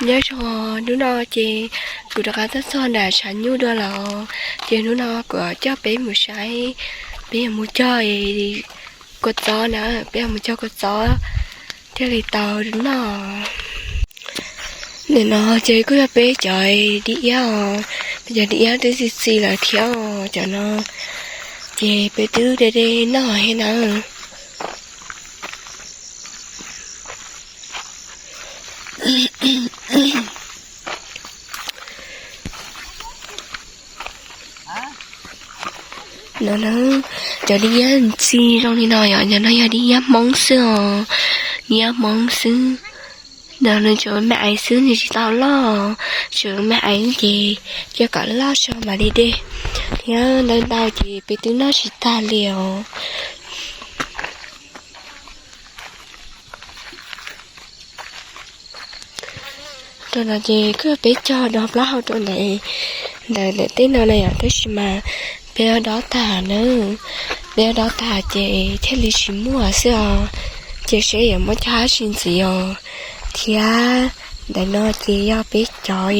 Nyob zoo, hnub no ces kuv rov qab tuaj txog nram tshav nyuj dua lawm. Ces hnub no kuv coj peb mus saib, peb yuav mus cog kua txob na, peb yuav mus cog kua txob thiaj li tau noj. Ntawm no ces kuj yog peb cov di iab os, peb cov di iab twb txi txiv lawm thiab os, cov no ces peb twb de de noj thiab na. No na, cov di iab txi zoo li no yom, cov no yog di iab Hmoob xwb os, di iab Hmoob xwb. No nws tsuas me aiv xwb, nws tsis tau loj, tsuas me aiv ces coj kom loj tso mam li de. Thiab ntau ntau ces peb twb noj tsis tag li os. Rau no ces kuj peb cog do plaub hau rau ntawm, ntawm ntawm tej no na yom, tab sis mas peb dob tag na, peb dob tag ces thiaj li tsis muaj xwb os. Ces seb yuav muab cog dab tsi ntxiv os. Thiab ntawm no ces yog peb cov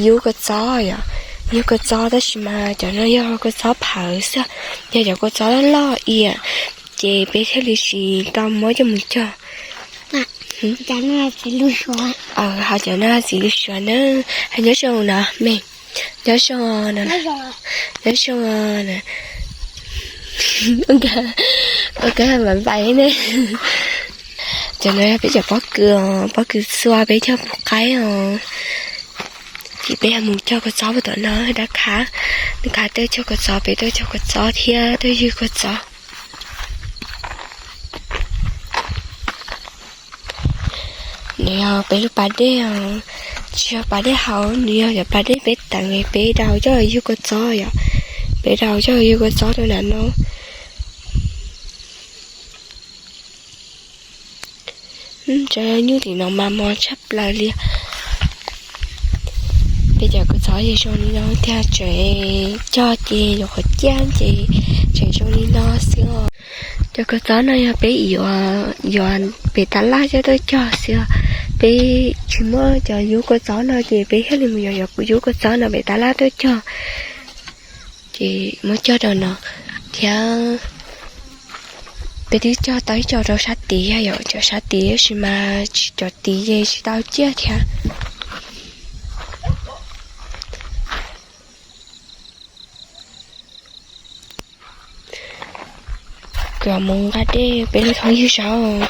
yub kua txob yom, yub kua txob tab sis mas cov no yog kua txob phawv xwb, yog cov kua txob loj loj iam, ces peb thiaj li tsis tau muab coj mus cog. Ho cov no txiv lws suav na, nyob zoo no me, nyob zoo, nyob zoo na. Ua kab mam npais ne. Cov no yog peb cov pob kws, pob kws txua peb cog pub qaib os. Ces peb mus cog kua txob puag tom no, dab khav, dab khav tuaj cog kua txob, peb tuaj cog kua txob thiab tuaj ywg kua txob. Nws yog peb lub pas dej os, tsis yog pas dej hauv, nws yog cov pas dej peb teev peb dau coj ywg kua txob yom, peb dau coj ywg kua txob rau nram no. Cov nyuj tim no mas mos tshaj plaws li. Peb cov kua txob ces zoo li no thiab, tseem cog ces yuav qhuav ciaj ces tseem zoo li no xwb os. Cov kua txob no yog peb yuav, yuav pem tab laj coj tuaj cog xwb os. Peb tsis muaj cov yub kua txob no ces peb thiaj li mus yuav, yuav yub kua txob no pem tab laj tuaj cog. Ces muab cog rau no thiab. Peb twb cog tau ib co rau sab tid yom, cov sab tid tab sis mas cov tid ces tsis tau ciaj thiab. Kuv mus nqa dej, peb lub thoob ywg saud,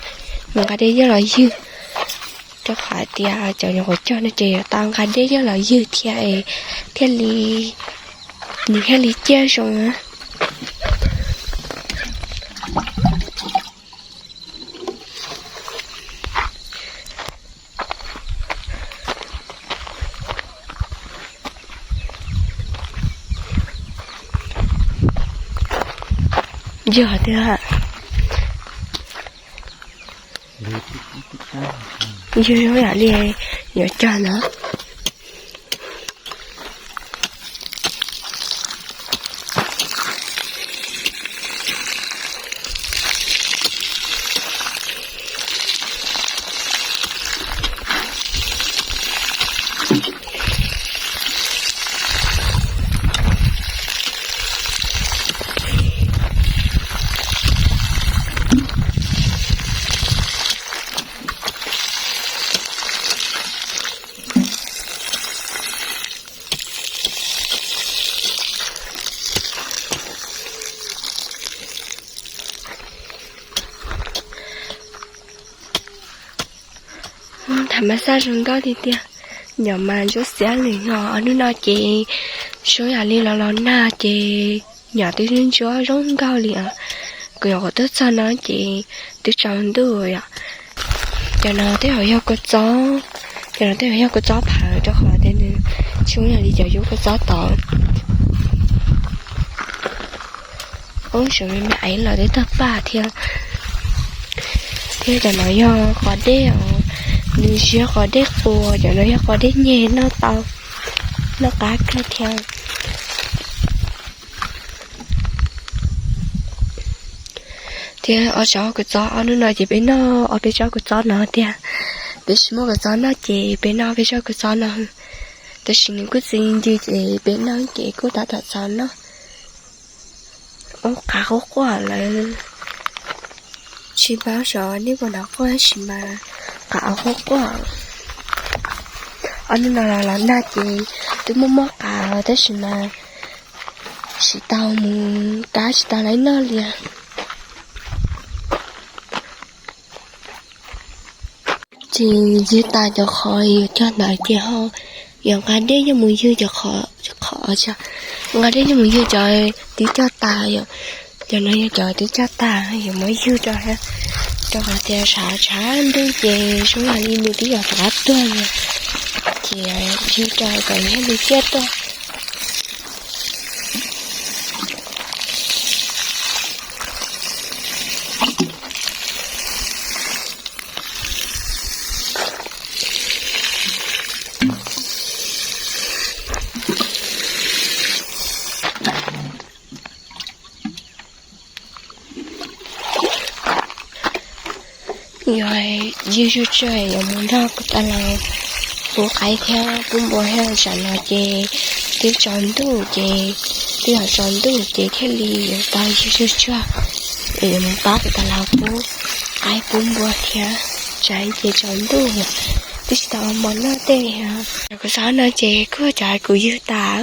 mus nqa dej coj los ywg, rau qhov hais tias cov nyuam qhuav cog no ces yuav tau nqa dej coj los ywg thiab, thiaj li, nws thiaj li ciaj zoo. Yog tiag, yog zoo yam li yuav cog na. Tham mas xaj zoo nkauj tiag tiag. Nyom mas ntsuab xiab lwm no, hnub no ces zoo yam li los los nag ces nyom twb ntsuab zoo nkauj li os. Kuv nyuam qhuav tuaj txog no ces twb tsaus ntuj yom. Cov no tej zaum yog kua txob, cov no tej zaum yog kua txob phawv rau qhov tias nws tsis zoo yam li cov yub kua txob tod. Ob, suav me me aiv los twb tawg paj thiab. Thiab cov no yog qos dej os, nws tsis yog qos dej quas, cov no yog qos dej nyeg noj tau, noj qab kawg thiab. Thiab ob tsob kua txob, ob hnub no ces peb noj ob peb tsob kua txob no tiag. Peb tsis muaj kua txob noj ces peb noj peb tsob kua txob no, tab sis nws kuj txi ncw ces peb noj ces kuj tab tom txaus noj. Ub, qav quaj quaj lawm. Tsis paub xyov nej puas hnov quaj tab sis mas qav quaj quaj. Ob hnub no los los nag ces twb muaj muaj qav tab sis mas tsis tau mus kab tsis tau lawv noj li. Ces ywg tas cov qhov yuav cog ntawd ces ho yuav nqa dej coj mus ywg cov qhov, cov qhov, nqa dej coj mus ywg cov twb cog tas yom. Cov no yog cov twb cog tas yuav muab ywg rau, rau qhov tias tshav tshav ntuj ces zoo li nws twb yuav rov qab tuag lawm, ces ywg rau kom nws ciaj tuaj. Yuav ywg zuj zus yuav mus nrog kuv tas los pub qaib thiab pub npua thiab, tsam no ces twb tsaus ntuj ces, twb yuav tsaus ntuj ces thiaj li yuav tau ywg zuj zus es yuav mus pab kuv tas los pub qaib pub npua thiab, tsam ces tsaus ntuj lawm twb tsis tau ua mov noj tej li. Cov kua txob no ces kuj cov kuv ywg tas,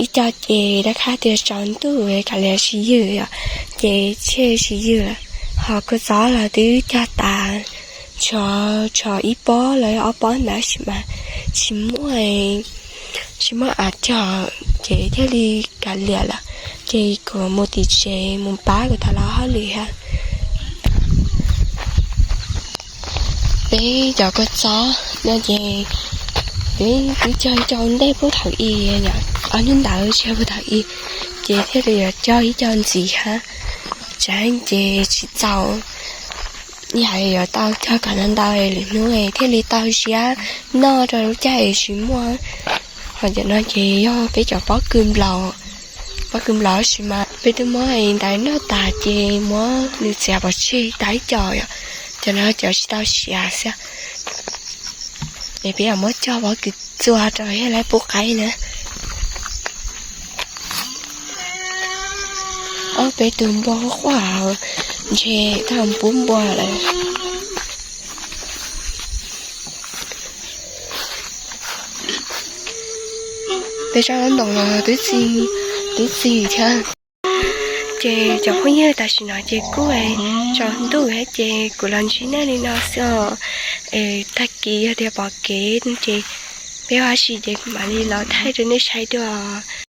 ib co ces rov qab tias tsaus ntuj kav liam tsis ywg yom, ces thiaj tsis ywg lawm. Ho kua txob los twb cog tas, tshuav, tshuav ib pob los ob pob ntawd tab sis mas tsis muaj, tsis muaj av cog ces thiaj li kav liam lawm, ces kuv mus tim tsev mus pab kuv tas los hauj lwm thiab. Peb cov kua txob no ces peb twb cog ib co ntej pub thaum ub, ob hnub ntawd tsis yog pub thaum ub, ces thiaj li yuav cog ib co ntxiv hab, tsam ces tsis txaus, yam yuav tau cog kom ntau ntau lwm hnub thiaj li tau ziab noj rau lub caij tsis muaj. Ho cov no ces yog peb cov pob kws nplaum, pob kws nplaum tab sis mas peb twb muab ntawd noj tas ces muab nws txiav pov tseg tau ib co yom, cov no cov tsis tau siav xwb. Es peb yuav muab cog pob kws txua rau thiaj li pub qaib na. Ob peb tus npua quaj quaj, ntshe tau pub npua lawm. Peb tsob ntoo los twb txi, twb txi thiab. Ces cov phooj ywg, tam sim no ces kuj tsaus ntuj thiab ces kuv los ntsib nej li no xwb os. Es tag kis yog tias pom kev ces peb ua si ces kuv mam li los thaij rau nej saib dua.